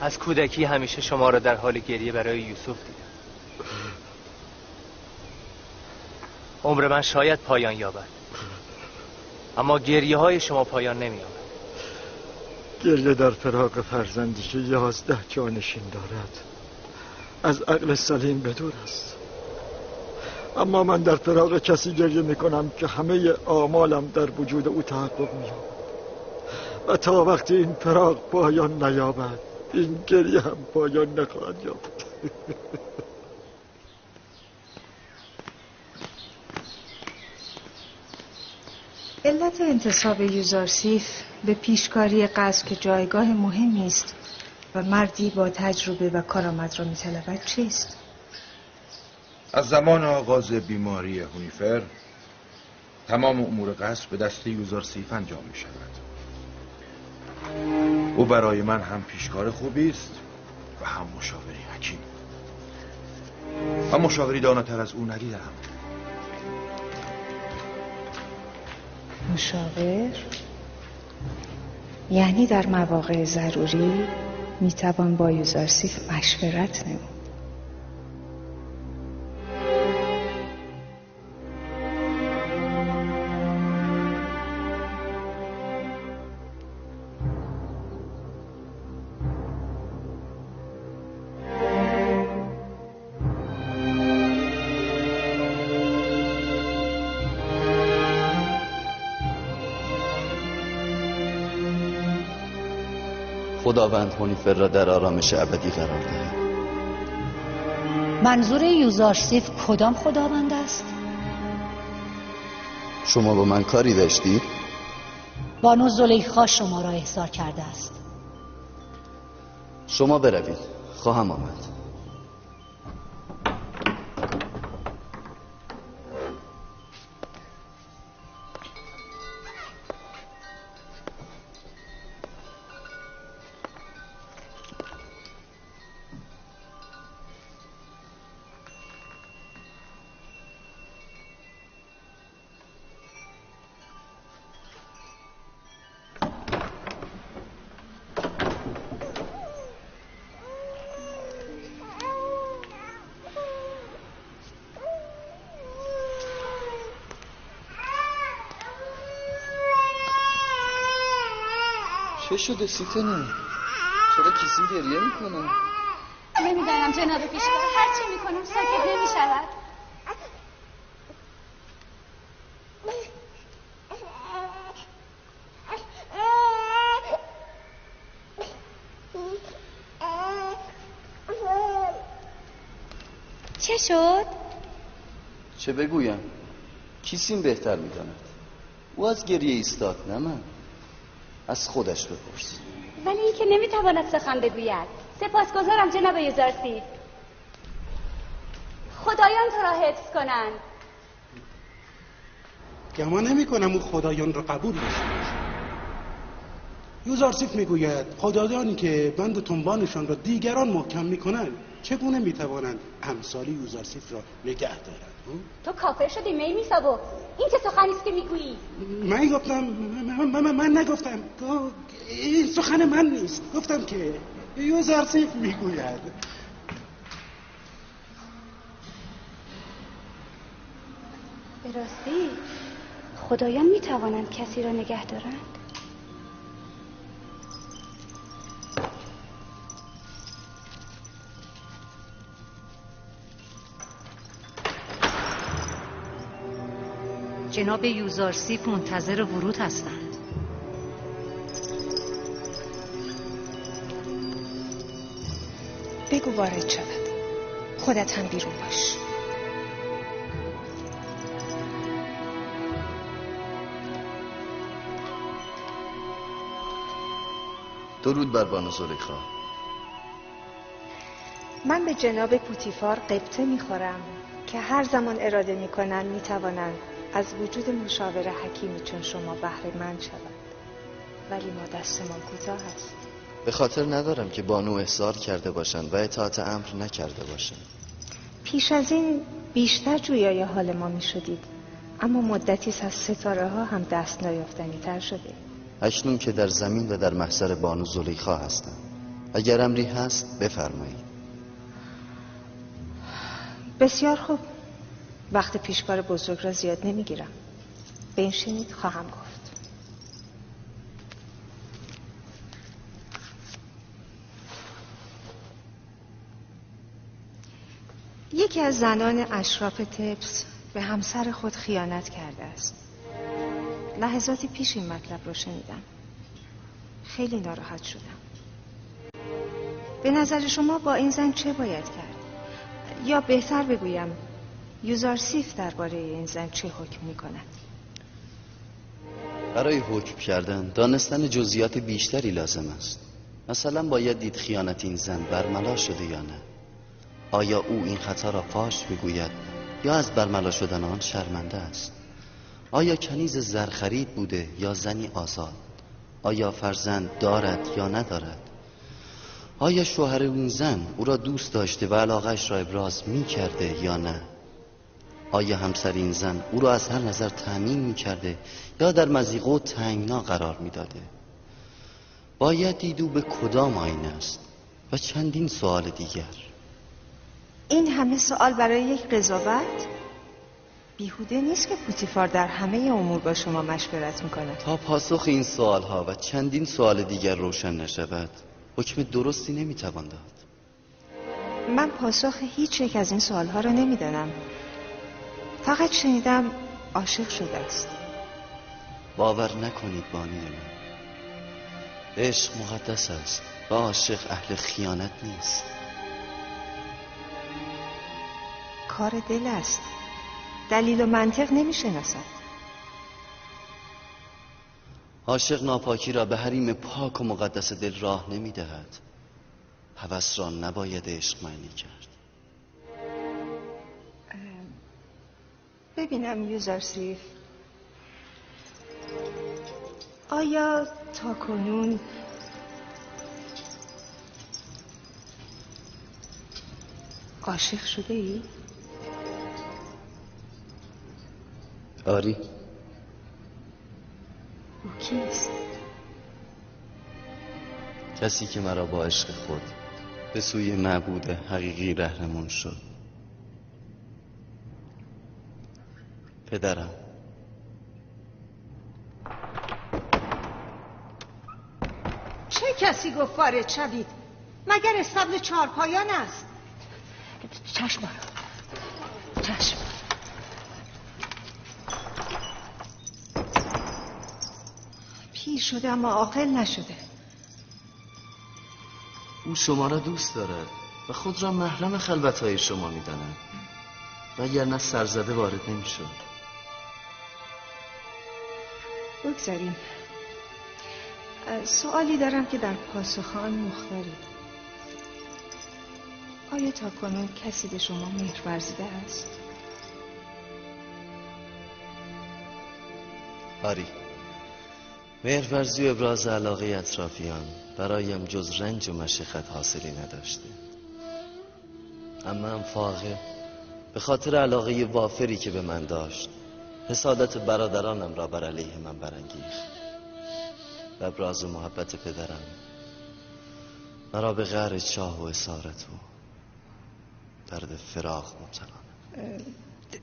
از کودکی همیشه شما را در حال گریه برای یوسف دیدم. عمر من شاید پایان یابد، اما گریه های شما پایان نمی‌یابد. گریه در فراق فرزندی که 11 جانشین دارد از عقل سلیم بدور است. اما من در فراق کسی گریه میکنم که همه آمالم در وجود او تحقق می‌یابد و تا وقتی این فراق پایان نیابد این گریه هم پایان نخواهد یافت. علت انتصاب یوزارسیف به پیشکاری قصر که جایگاه مهمی است و مردی با تجربه و کارآمد را می‌طلبد چیست؟ از زمان آغاز بیماری هونیفر تمام امور قصر به دست یوزارسیف انجام می شود. او برای من هم پیشکار خوبی است و هم مشاوری حکیم و مشاوری داناتر از او ندیدم. مشاور یعنی در مواقع ضروری میتوان با یوزارسیف مشورت نمود. خداوند هونیفر را در آرامش ابدی قرار دهد. منظور یوزارسیف کدام خداوند است؟ شما با من کاری داشتید؟ بانو زلیخا شما را احضار کرده است. شما بروید، خواهم آمد. چه شده سیتنه؟ چرا کسی گریه میکنه؟ نمیدانم جناب پیشکار، هرچی میکنم ساکت نمیشود. چه شد؟ چه بگویم؟ کیسیم بهتر میداند. او از گریه ایستاد، نه من. از خودش بپرس. ولی این که نمیتواند سخن بگوید. سپاسگزارم جناب یوزارسیف. خدایان تو را حفظ کنند. گمان نمی کنم او خدایان را قبول داشته باشد. یوزارسیف میگوید خدایانی که بند تنبانشان را دیگران محکم میکنند چگونه میتوانند امثال یوزارسیف را نگه دارند؟ تو کافر شدی میمیسابو. این چه سخنی است که میگویی؟ من گفتم من نگفتم، این سخن من نیست. گفتم که یوزارسیف میگوید. به راستی خدایان میتوانند کسی را نگه دارند؟ جناب یوزارسیف منتظر ورود هستند. بگو وارد شود. خودت هم بیرون باش. درود بر بانو زلیخا. من به جناب پوتیفار قبطه میخورم که هر زمان اراده میکنند میتوانند از وجود مشاور حکیمی چون شما بهره مند شوند، ولی ما دستمان کوتاه است. به خاطر ندارم که بانو احضار کرده باشند و اطاعت امر نکرده باشند. پیش از این بیشتر جویای حال ما میشدید، اما مدتی از ستاره ها هم دست نیافتنی تر شده. اکنون که در زمین و در محضر بانو زلیخا هستم، اگر امری هست بفرمایید. بسیار خوب، وقت پیشکار بزرگ را زیاد نمیگیرم. بنشینید خواهم گفت. یکی از زنان اشراف تپس به همسر خود خیانت کرده است. لحظاتی پیش این مطلب رو شنیدم. خیلی ناراحت شدم. به نظر شما با این زن چه باید کرد؟ یا بهتر بگویم یوزارسیف درباره این زن چه حکم می‌کند؟ برای حکم کردن دانستن جزئیات بیشتری لازم است. مثلا باید دید خیانت این زن برملا شده یا نه. آیا او این خطا را فاش بگوید یا از برملا شدن آن شرمنده است؟ آیا کنیز زرخرید بوده یا زنی آزاد؟ آیا فرزند دارد یا ندارد؟ آیا شوهر اون زن او را دوست داشته و علاقه‌اش را ابراز می کرده یا نه؟ آیا همسر این زن او را از هر نظر تأمین می کرده یا در مضیقه و تنگنا قرار می داده؟ باید دید او به کدام آینه است و چندین سوال دیگر. این همه سوال برای یک قضاوت؟ بیهوده نیست که پوتیفار در همه امور با شما مشورت میکند. تا پاسخ این سوالها و چندین سوال دیگر روشن نشود حکم درستی نمیتوان داد. من پاسخ هیچ یک از این سوالها را نمیدانم. فقط شنیدم عاشق شده است. باور نکنید بانوی من، عشق مقدس است و عاشق اهل خیانت نیست. کار دل است، دلیل و منطق نمیشناسد. عاشق ناپاکی را به حریم پاک و مقدس دل راه نمیدهد. هوس را نباید عشق معنی کرد. ببینم یوزارسیف، آیا تا کنون عاشق شده ای؟ آری. او کیست؟ کسی که مرا با عشق خود به سوی معبود حقیقی رهنمون شد. پدرم. چه کسی گفت وارد شوید؟ مگر استبل چارپایان است؟ چشم چشم. پیر شده اما عاقل نشده. او شما را دوست دارد و خود را محرم خلوت‌های شما می‌داند، وگرنه سرزده وارد نمی‌شد. بگذاریم. سوالی دارم که در پاسخ آن مختارید. آیا تا کنون کسی به شما مهر ورزیده است؟ آری. مهرورزی و ابراز علاقه اطرافیان برایم جز رنج و مشقت حاصلی نداشته. اما هم فاقه به خاطر علاقه وافری که به من داشت حسادت برادرانم را بر علیه من برانگیخت و ابراز محبت پدرم مرا به غر چاه و اسارت و درد فراق مبتلا.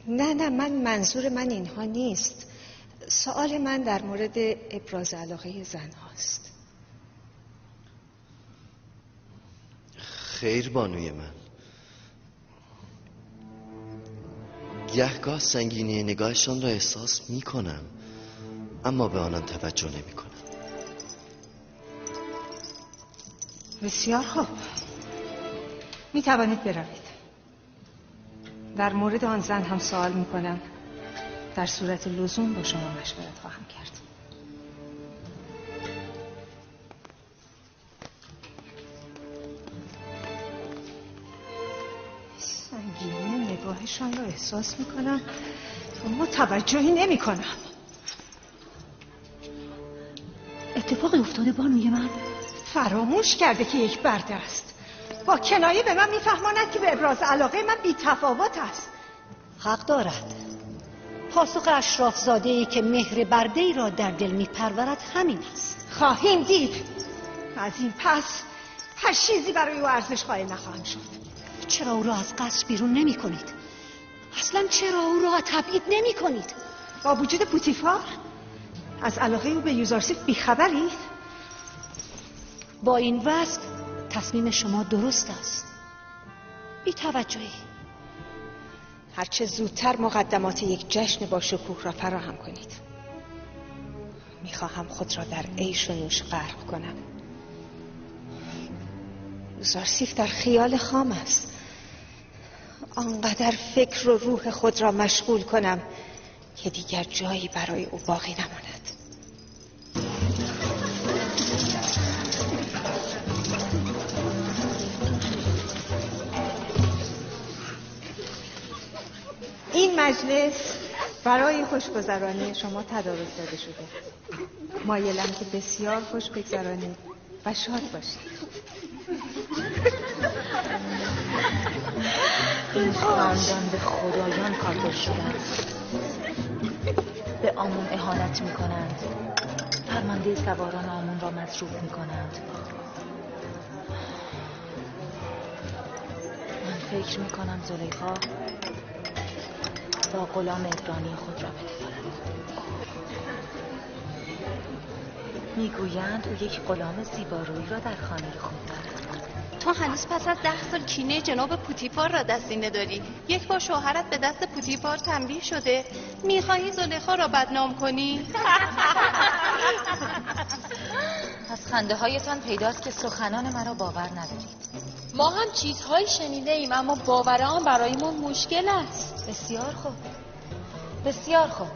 نه من منظور من اینها نیست. سوال من در مورد ابراز علاقه زن هاست. خیر بانوی من، گهگاه سنگینی نگاهشان را احساس می کنم اما به آنان توجه نمی کنم. بسیار خوب، می توانید بروید. در مورد آن زن هم سوال می کنم. در صورت لزوم با شما مشورت خواهم کرد. سنگینی نگاهشان را احساس میکنم اما توجهی نمیکنم. اتفاقی افتاده بانوی من؟ فراموش کرده که یک برده است. با کنایه به من میفهماند که به ابراز علاقه من بی‌تفاوت است. حق دارد. پاسخ اشراف زاده‌ای که مهر برده‌ای را در دل می‌پرورد همین است. خواهیم دید. از این پس پشیزی برای او ارزش قائل نخواهم شد. چرا او را از قصر بیرون نمی کنید؟ اصلا چرا او را تبعید نمی کنید؟ با وجود پوتیفار از علاقه او به یوزارسیف بیخبرید؟ با این وصف تصمیم شما درست است. بی توجهی. هرچه زودتر مقدمات یک جشن با شکوه را فراهم کنید. میخواهم خود را در عیش و نوش غرق کنم. یوزارسیف در خیال خام است. آنقدر فکر و روح خود را مشغول کنم که دیگر جایی برای او باقی نماند. این مجلس برای خوشگذرانی شما تدارک داده شده. مایلم که بسیار خوش بگذرانید و شاد باشید. این خاندان به خدایان کافر شدند، به آمون اهانت می کنند، فرمانده سواران آمون را مضروب می کنند. من فکر می کنم زلیخا با غلام عبرانی خود رابطه دارد. میگویند او یک غلام زیبارویی را در خانه خود دارد. تو هنوز پس از 10 سال کینه جناب پوتیفار را دست سینه داری. یک بار شوهرت به دست پوتیفار تنبیه شده، میخواهی زلیخا را بدنام کنی؟ از خنده هایتان پیداست که سخنان مرا باور ندارید. ما هم چیزهایی شنیده ایم اما باور آن برای ما مشکل است. بسیار خوب، بسیار خوب،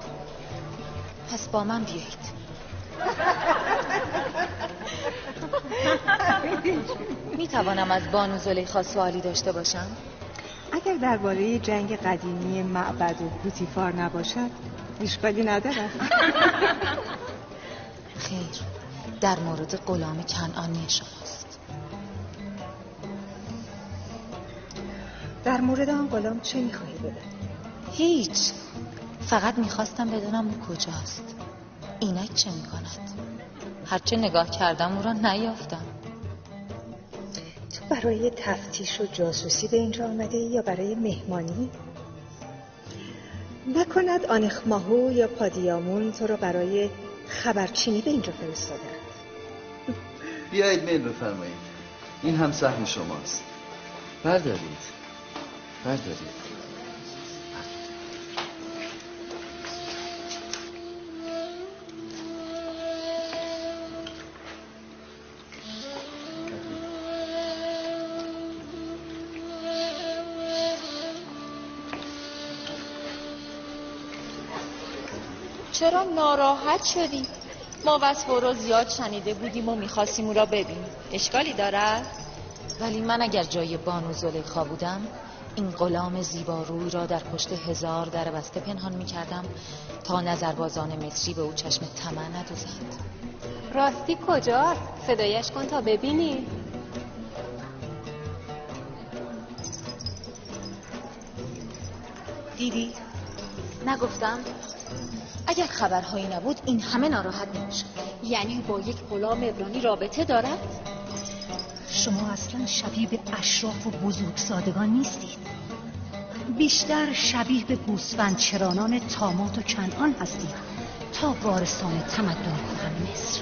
پس با من بیایید. می توانم از بانو زلیخا سوالی داشته باشم؟ اگر درباره جنگ قدیمی معبد و پوتیفار نباشد اشکالی ندارد. خیر، در مورد غلام کنعانی شماست. در مورد آن غلام چه میخواهی بدانی؟ هیچ، فقط میخواستم بدونم او کجاست. اینک چه میکند؟ هرچه نگاه کردم او را نیافتم. تو برای تفتیش و جاسوسی به اینجا آمده یا برای مهمانی؟ نکند آنخماهو یا پادیامون تو را برای خبرچینی به اینجا فرستادند؟ بیایید میل بفرمایید. این هم سهم شماست. بردارید، بردارید. چرا ناراحت شدی؟ ما وصف او را زیاد شنیده بودیم و میخواستیم او را ببینیم. اشکالی دارد؟ ولی من اگر جای بانو زلیخا بودم این غلام زیباروی را در پشت 1000 در بسته پنهان میکردم تا نظربازان مصری به او چشم طمع ندوزند. راستی کجاست؟ صدایش کن تا ببینی. دیدی؟ نگفتم؟ اگر خبرهایی نبود این همه ناراحت نمیشد. یعنی با یک غلام عبرانی رابطه دارد؟ شما اصلا شبیه به اشراف و بزرگزادگان نیستید. بیشتر شبیه به گوسفندچرانان تامات و کنعان هستید تا وارثان تمدن کهن مصر.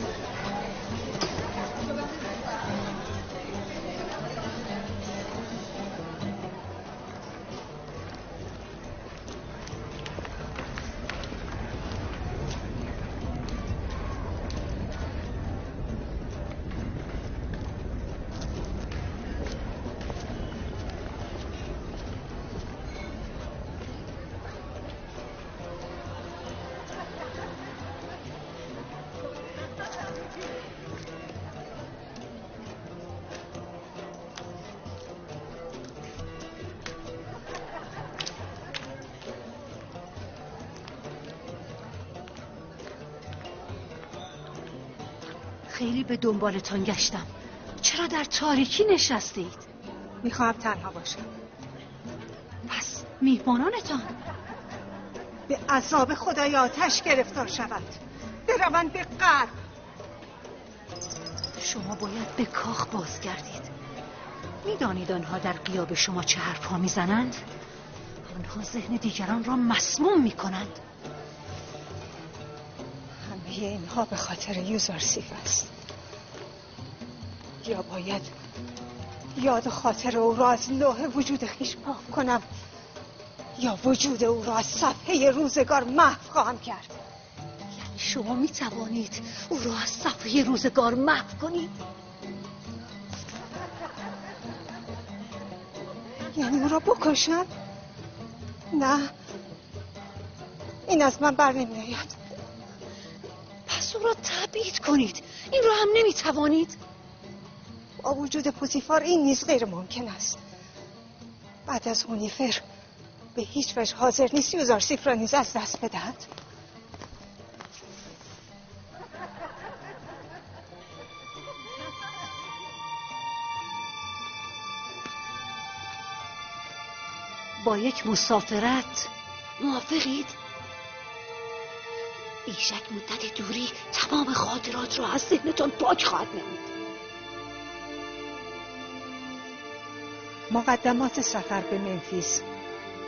خیلی به دنبالتان گشتم. چرا در تاریکی نشستید؟ میخواهم تنها باشم. پس میهمانانتان؟ به عذاب خدای آتش گرفتار شود. بروند به غرب. شما باید به کاخ بازگردید. میدانید آنها در غیاب شما چه حرفها میزنند؟ آنها ذهن دیگران را مسموم میکنند. همه اینها به خاطر یوزارسیف است. یا باید یاد خاطر او را از لوح وجود خویش پاک کنم یا وجود او را از صفحه روزگار محو خواهم کرد. یعنی شما می توانید او را از صفحه روزگار محو کنید؟ یعنی او را بکشم؟ نه، این از من بر نمی آید. پس او را تبعید کنید. این را هم نمی توانید؟ با وجود پوتیفار این نیز غیر ممکن است. بعد از هونیفر به هیچ وجه حاضر نیست یوزارسیف را نیز از دست بدهد. با یک مسافرت موافقید؟ بیشک مدت دوری تمام خاطرات را از ذهنتان پاک خواهد نمود. مقدمات سفر به منفیس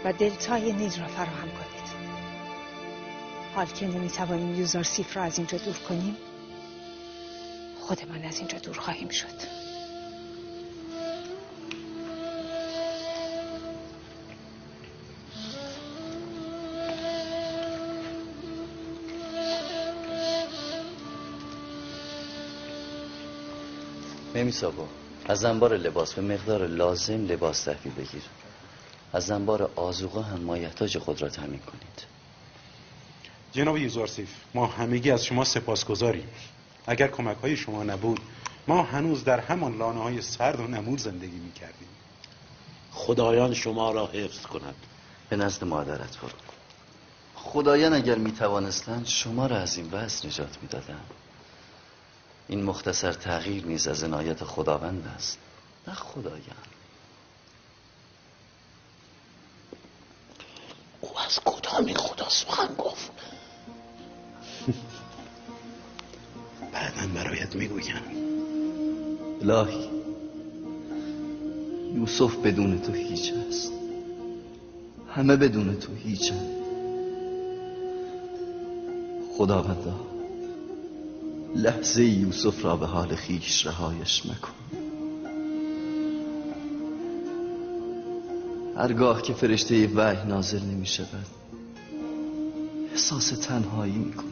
و دلتای نیل را فراهم کنید. حال که نمیتوانیم یوزارسیف را از اینجا دور کنیم، خودمان از اینجا دور خواهیم شد. میسابو، از انبار لباس به مقدار لازم لباس تحویل بگیر. از انبار آذوقه هم مایحتاج خود را تامین کنید. جناب یوزارسیف، ما همگی از شما سپاسگزاریم. اگر کمک های شما نبود ما هنوز در همان لانه های سرد و نمور زندگی می کردیم. خدایان شما را حفظ کند. به نزد مادرت برو. خدایان اگر می توانستند شما را از این وضع نجات می دادند. این مختصر تغییر نیز از عنایت خداوند است، نه خدایان. او از کدام این خدا سخن گفت؟ بعداً برایت میگویم. الهی، یوسف بدون تو هیچ است. همه بدون تو هیچند. خداوندا، لحظه یوسف را به حال خویش رهایش مکن. هرگاه که فرشته وحی نازل نمی شود احساس تنهایی می کنم.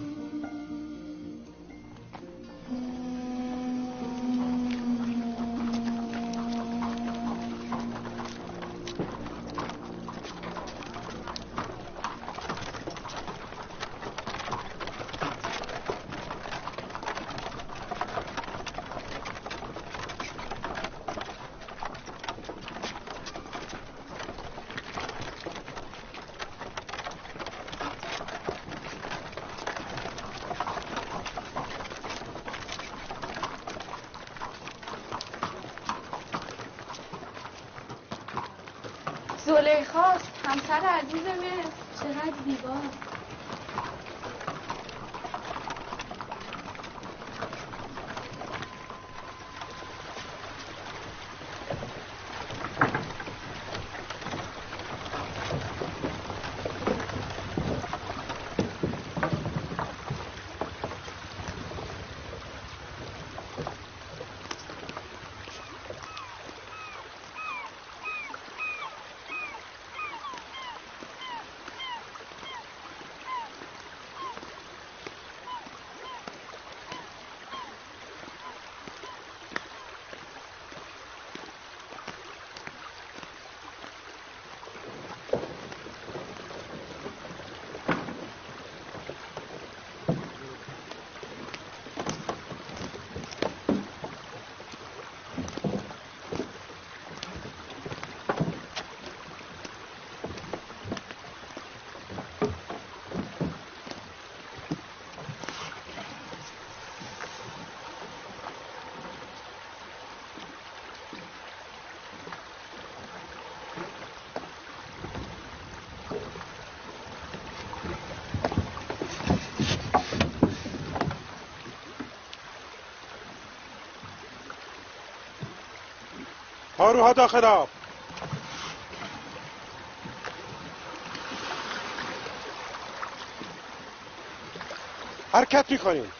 زلیخاست، همسر عزیز مصر. چقدر زیباست. پاروها داخل آب. حرکت میکنیم.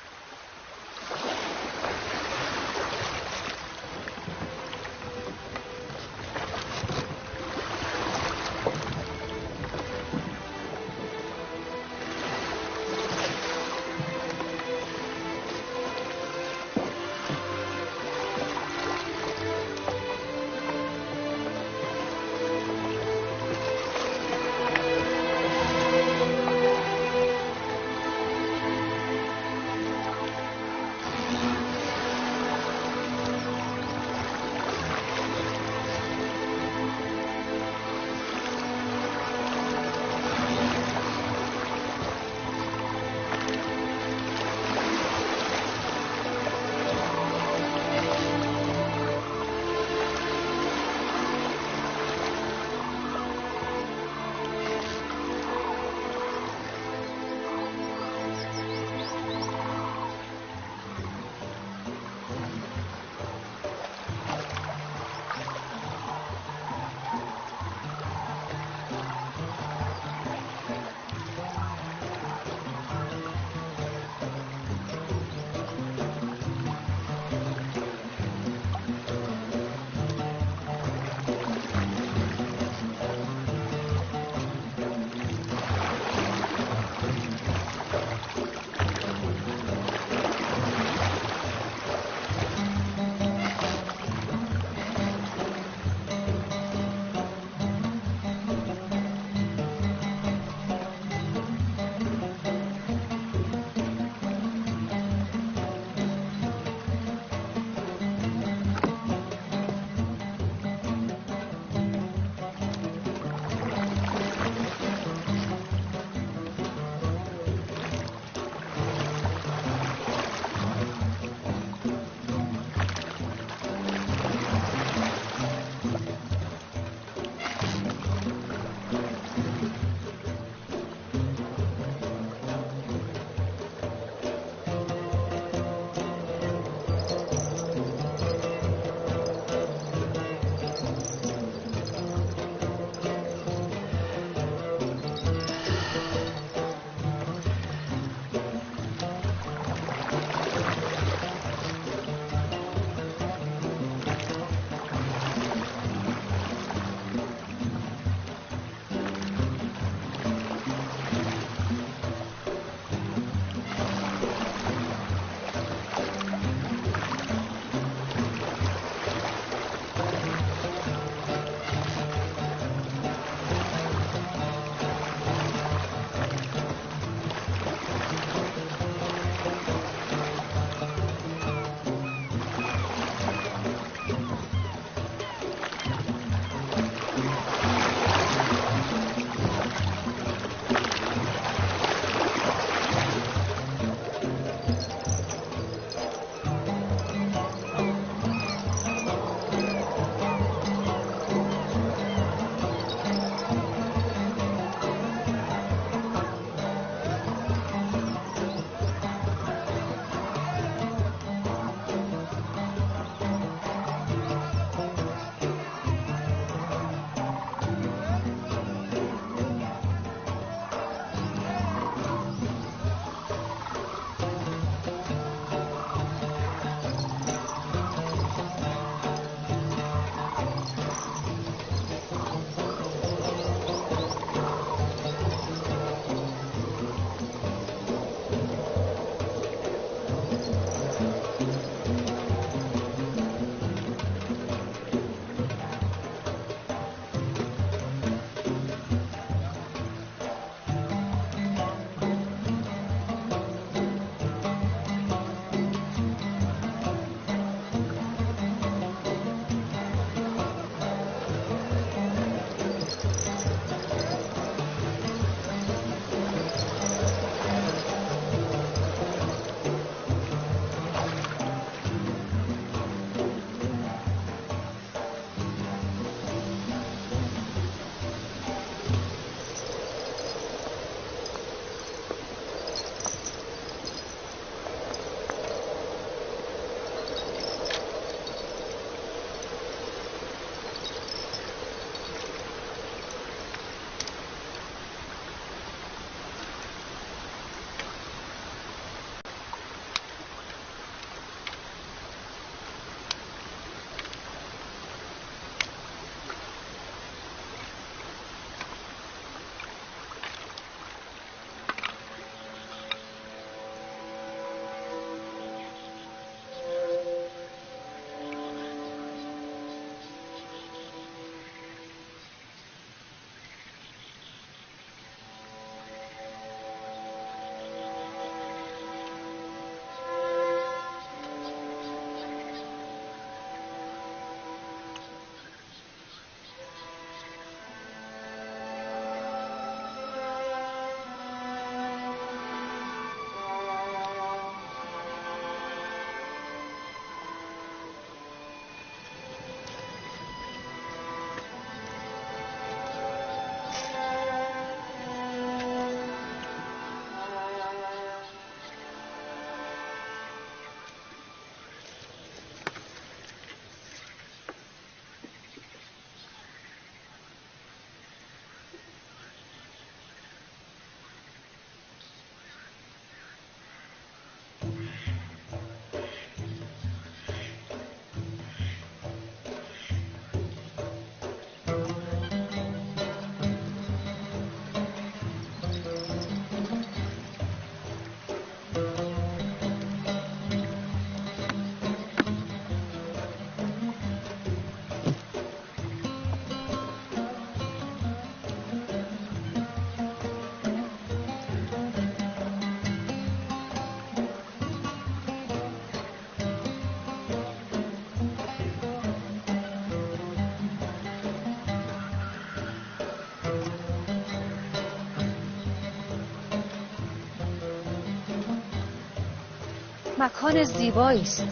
مکان زیبایی است.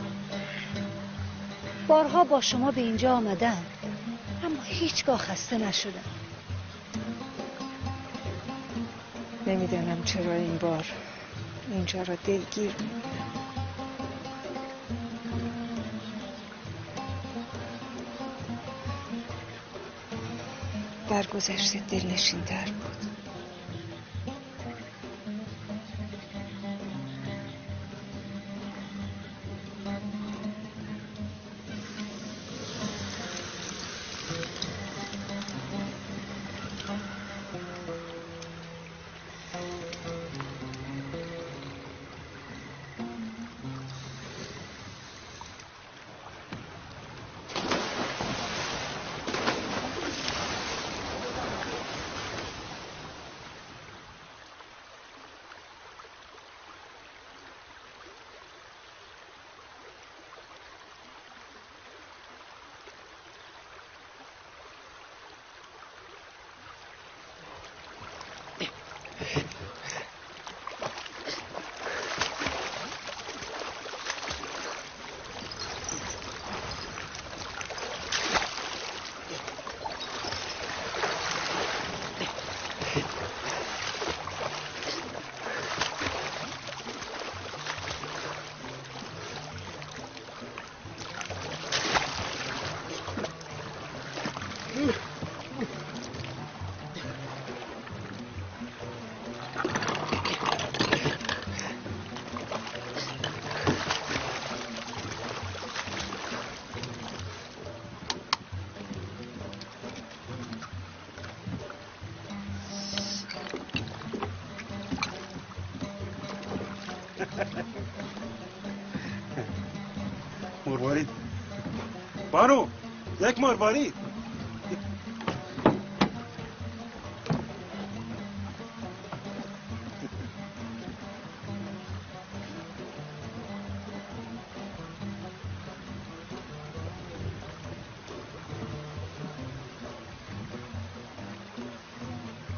بارها با شما به اینجا آمدم، اما هیچگاه خسته نشدم. نمیدانم چرا این بار اینجا را دلگیر می‌بینم. در گذشته دلنشین‌تر بود. مروارید بانو، یک مروارید.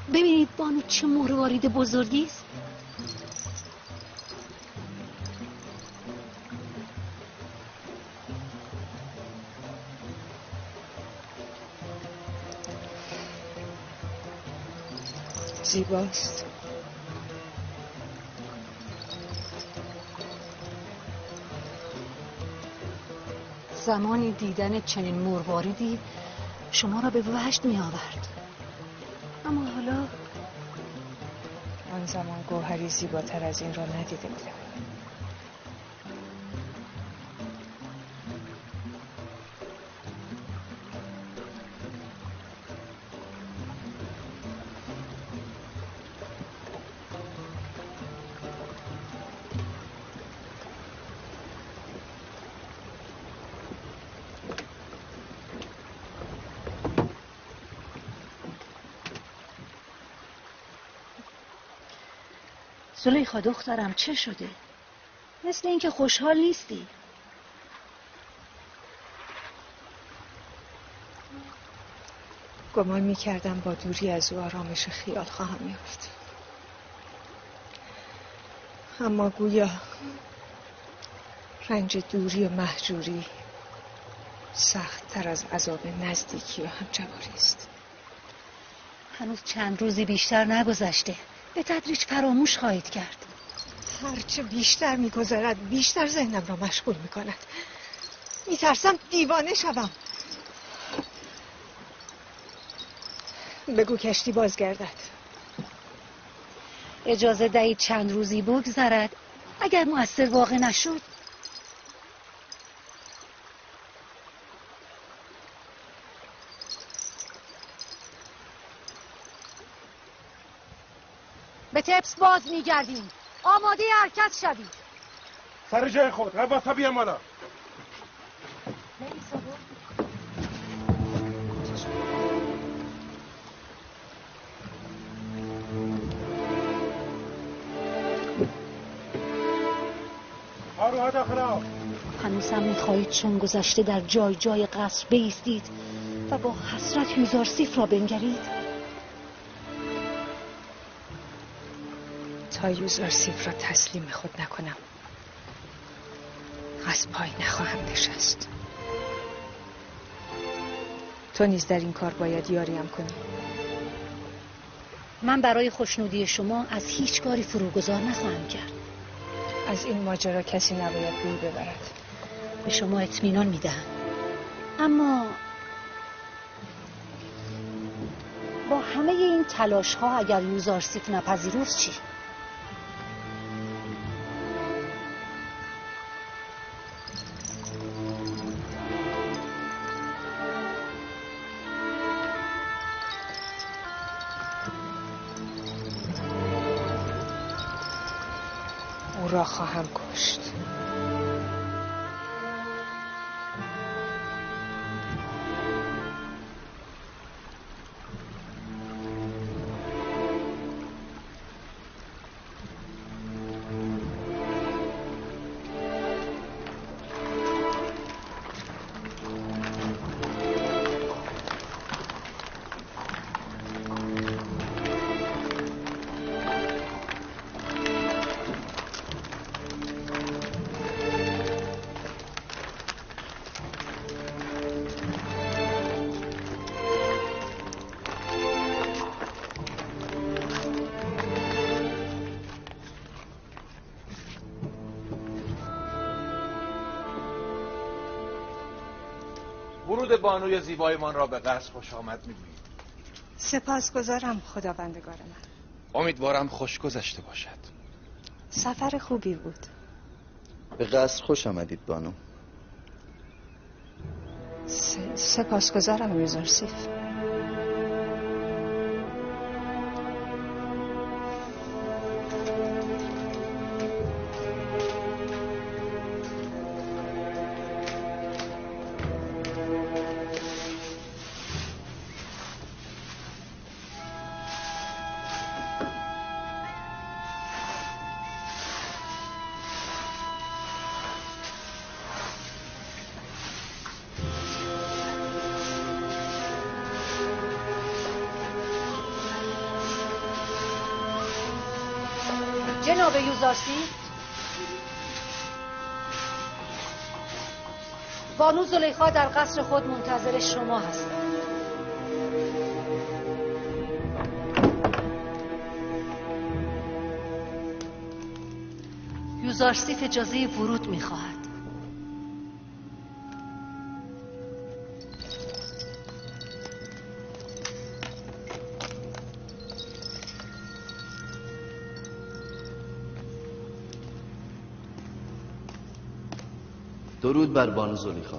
ببینید بانو چه مروارید بزرگی است. زیباست. زمانی دیدن چنین مرواریدی شما را به وجد می آورد، اما حالا آن زمان گوهری زیباتر از این را ندیده بودم. زلیخا دخترم چه شده؟ مثل اینکه خوشحال نیستی. گمان می‌کردم با دوری از او آرامش خیال خواهم یافت، اما گویا رنج دوری و مهجوری سخت‌تر از عذاب نزدیکی و همجواری است. هنوز چند روزی بیشتر نگذشته، به تدریج فراموش خواهید کرد. هرچه بیشتر می‌گذرد بیشتر ذهنم را مشغول می‌کند. می‌ترسم دیوانه شوم. بگو کشتی بازگردد. اجازه دهید چند روزی بگذرد. اگر مؤثر واقع نشد. به تپس باز میگردیم. آماده حرکت شوید. سر جای خود. غواصا بیام بالا. هنوز هم میخواهید چون گذشته در جای جای قصر بایستید و با حسرت یوزارسیف را بنگرید؟ تا یوزارسیف را تسلیم خود نکنم از پای نخواهم نشست. تو نیز در این کار باید یاریم کنی. من برای خوشنودی شما از هیچ کاری فروگذار نخواهم کرد. از این ماجرا کسی نباید بوی ببرد. به شما اطمینان میدهم، اما با همه این تلاش ها اگر یوزارسیف نپذیرفت چی؟ او را خواهم کشت. ورود بانوی زیبایمان را به قصر خوش آمد میگوییم. سپاسگزارم خداوندگار من. امیدوارم خوش گذشته باشد. سفر خوبی بود. به قصر خوش آمدید بانو. سپاسگزارم یوزارسیف. جناب یوزارسیف، بانو زلیخا در قصر خود منتظر شما هستند. یوزارسیف اجازه ورود می‌خواهد. درود بر بانو زلیخا.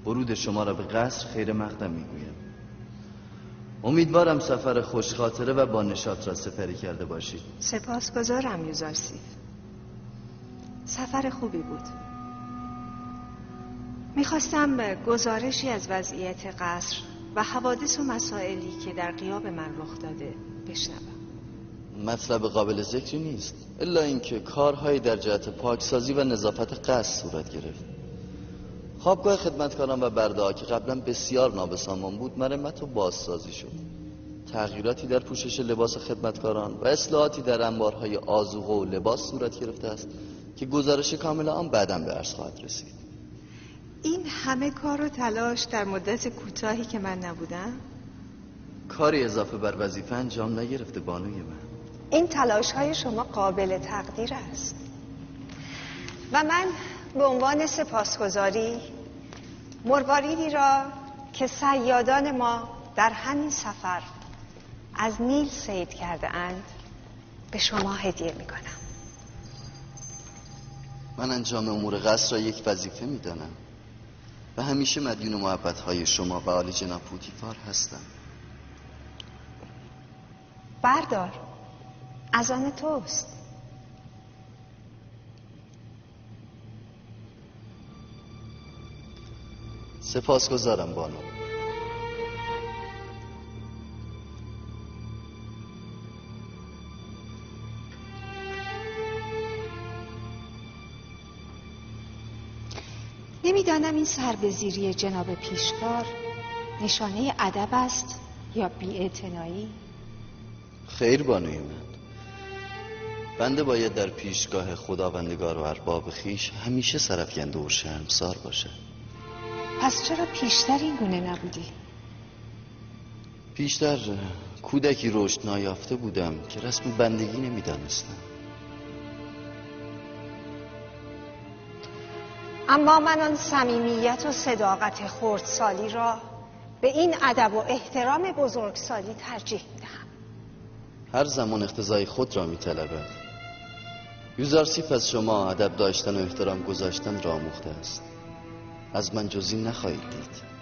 ورود شما را به قصر خیر مقدم میگویم. امیدوارم سفر خوشخاطره و با نشاط را سپری کرده باشید. سپاسگزارم یوزارسیف. سفر خوبی بود. میخواستم گزارشی از وضعیت قصر و حوادث و مسائلی که در غیاب من رخ داده بشنوم. مطلب قابل ذکری نیست، الا اینکه کارهایی در جهت پاکسازی و نظافت قصر صورت گرفت. خوابگاه خدمتکاران و برده‌ها که قبلا بسیار نابسامان بود مرمت و بازسازی شد. تغییراتی در پوشش لباس خدمتکاران و اصلاحاتی در انبارهای آذوقه و لباس صورت گرفته است که گزارش کامل آن بعداً به عرض خواهد رسید. این همه کار و تلاش در مدت کوتاهی که من نبودم؟ کاری اضافه بر وظیفه انجام نگرفته بانوی من. این تلاش های شما قابل تقدیر است و من به عنوان سپاسگزاری مرواریدی را که صیادان ما در همین سفر از نیل صید کرده اند به شما هدیه می کنم. من انجام امور قصر را یک وظیفه می دانم و همیشه مدیون محبت های شما و عالی جناب پوتیفار هستم. بردار، از آن توست. سپاسگزارم بانو. نمیدانم این سربزیری جناب پیشکار نشانه ادب است یا بی‌اعتنایی؟ خیر بانوی من، بنده باید در پیشگاه خداوندگار و ارباب خویش همیشه سرافکنده و شرمسار باشد. پس چرا پیشتر این گونه نبودی؟ پیشتر کودکی رشد نایافته بودم که رسم بندگی نمیدانستم. اما من آن صمیمیت و صداقت خردسالی را به این ادب و احترام بزرگسالی ترجیح میدهم. هر زمان اقتضای خود را میطلبد. یوزارسیف از شما ادب داشتن و احترام گذاشتن را آموخته است. از من جز این نخواهید دید.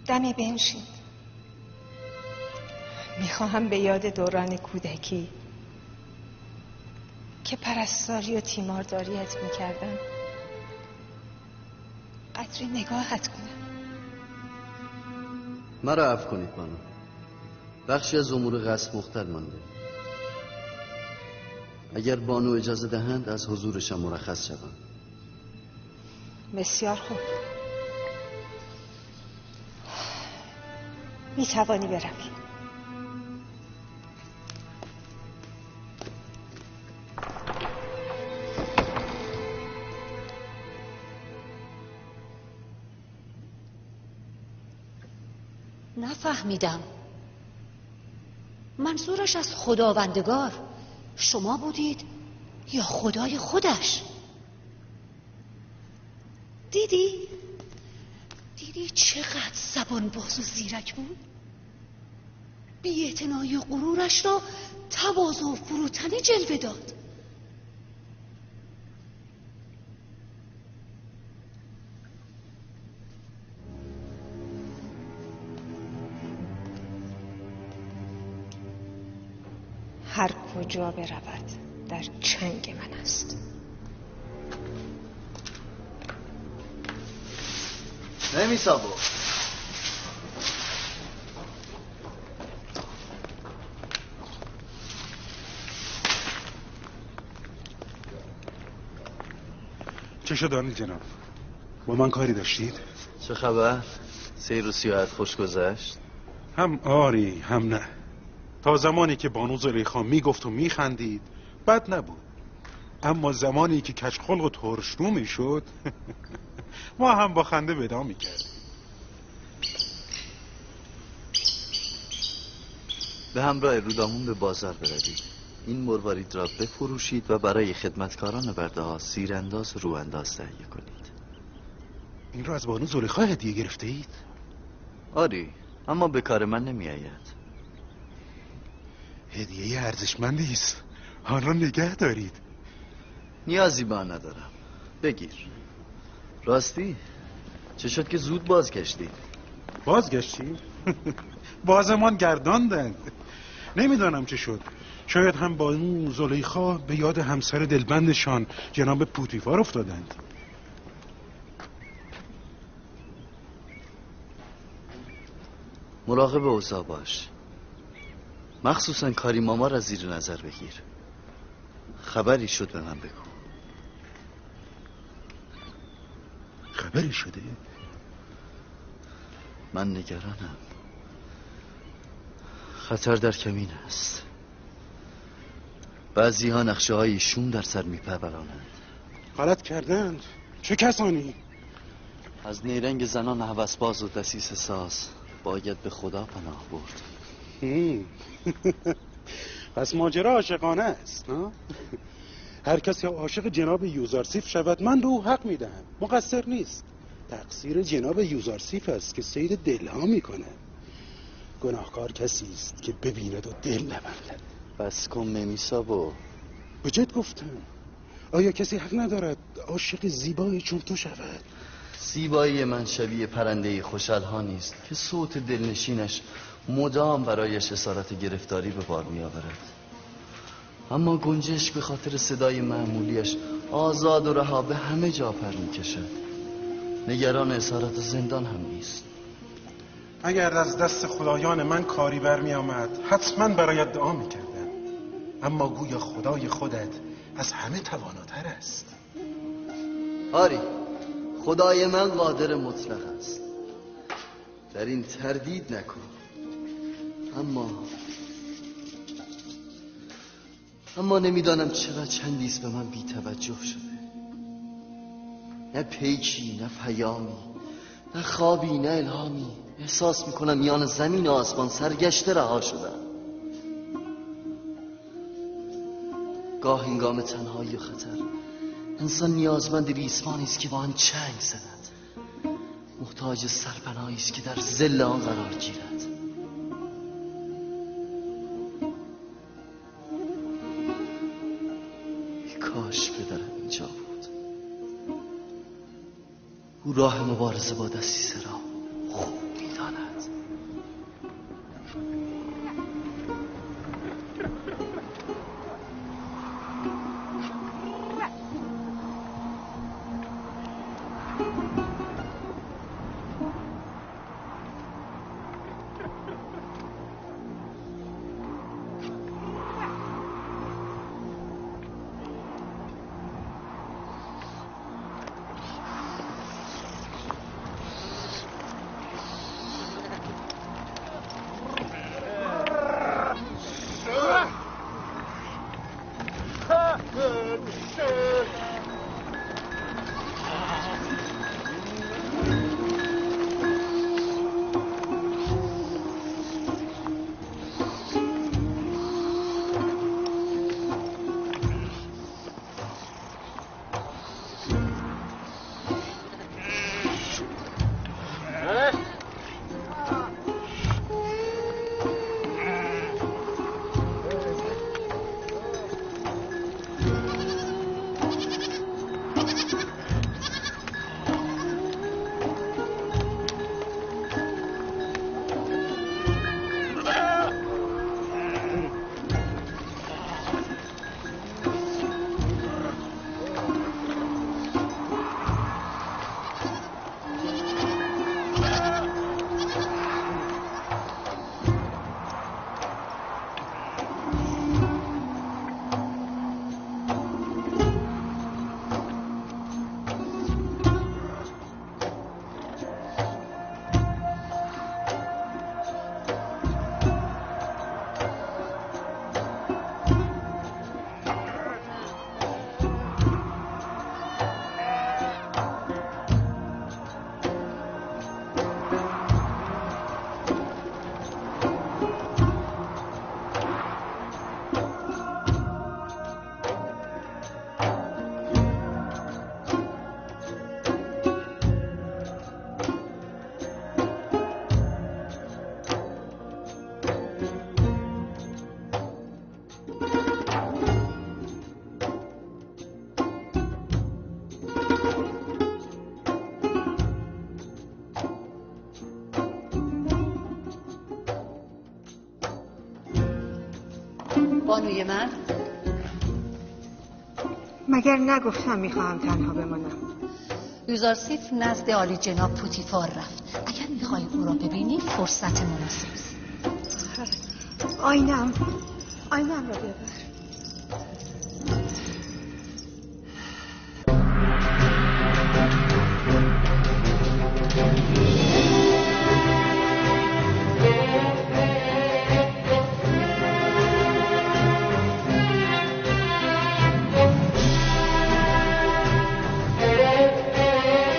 دمی بنشین. میخواهم به یاد دوران کودکی که پرستاری و تیمارداریت میکردم قدری نگاهت کنم. مرا عفو کنید بانو، بخشی از امور قصر مختل مانده. اگر بانو اجازه دهند از حضورشان مرخص شوم. بسیار خوب، میتوانی بروی. نفهمیدم. منظورش از خداوندگار شما بودید یا خدای خودش؟ دیدی؟ دیدی چقدر زبان باز و زیرک بود؟ بی‌اعتنایی و غرورش را تواضع و فروتنی جلوه داد. هر کجا برود در چنگ من است. نمیسابو، چه شد آنیل جناب؟ با من کاری داشتید؟ چه خبر؟ سیر و سیاحت خوش گذشت؟ هم آری هم نه. تا زمانی که بانو زلیخا میگفت و میخندید بد نبود، اما زمانی که کجخلق و ترشرو میشد ما هم با خنده ودا میکردیم. به همراه رودامون به بازار بروید، این مروارید را بفروشید و برای خدمتکاران برده ها سیرانداز و روانداز تهیه کنید. این را از بانو زلیخا هدیه گرفته اید؟ آری، اما به کار من نمی آید. هدیه ارزشمندی است، آن را نگه دارید. نیازی به آن ندارم، بگیر. راستی چه شد که زود بازگشتید؟ بازگشتیم؟ بازمان گرداندند. نمیدانم چه شد. شاید هم بانو زلیخا به یاد همسر دلبندشان جناب پوتیفار افتادند. مراقب اوضاع باش، مخصوصا کاری ماما را زیر نظر بگیر. خبری شد به من بگو. خبری شده؟ من نگرانم، خطر در کمین است. بعضی ها نقشه های شوم در سر میپرورانند. غلط کردند. چه کسانی؟ از نیرنگ زنان هوسباز و دسیسه ساز باید به خدا پناه برد. پس ماجرا عاشقانه است، نه؟ هر کسی عاشق جناب یوزارسیف شود من به او حق میدهم، مقصر نیست. تقصیر جناب یوزارسیف است که سید دلها میکنه. گناهکار کسی است که ببیند و دل نبندد. بس کن ممیسابو. به جد گفتم، آیا کسی حق ندارد عاشق زیبایی چون تو شود؟ زیبایی من شبیه پرنده خوشالها نیست که صوت دلنشینش مدام برایش اسارت گرفتاری به بار می آورد. اما گنجشک به خاطر صدای معمولیش آزاد و رها به همه جا پر می کشد. نگران اسارت زندان هم نیست. اگر از دست خدایان من کاری برمی آمد حتما برایت دعا می کردم، اما گویا خدای خودت از همه تواناتر است. آری، خدای من قادر مطلق است، در این تردید نکن. اما اما نمیدانم چرا چندیست به من بی توجه شده. نه پیکی، نه پیامی، نه خوابی، نه الهامی. احساس میکنم میان زمین و آسمان سرگشته رها شدم. گاه هنگام تنهایی و خطر انسان نیازمند ریسمانی است که با آن چنگ زند، محتاج سرپناهی است که در ظل آن قرار گیرد. کاش پدرم اینجا بود. او راه مبارزه با دسیسه را خوب می‌داند. بانوی من، مگر نگفتم میخواهم تنها بمانم؟ یوزارسیف نزد عالی جناب پوتیفار رفت. اگر میخوای او را ببینی فرصت مناسب است. آینم را بیاور.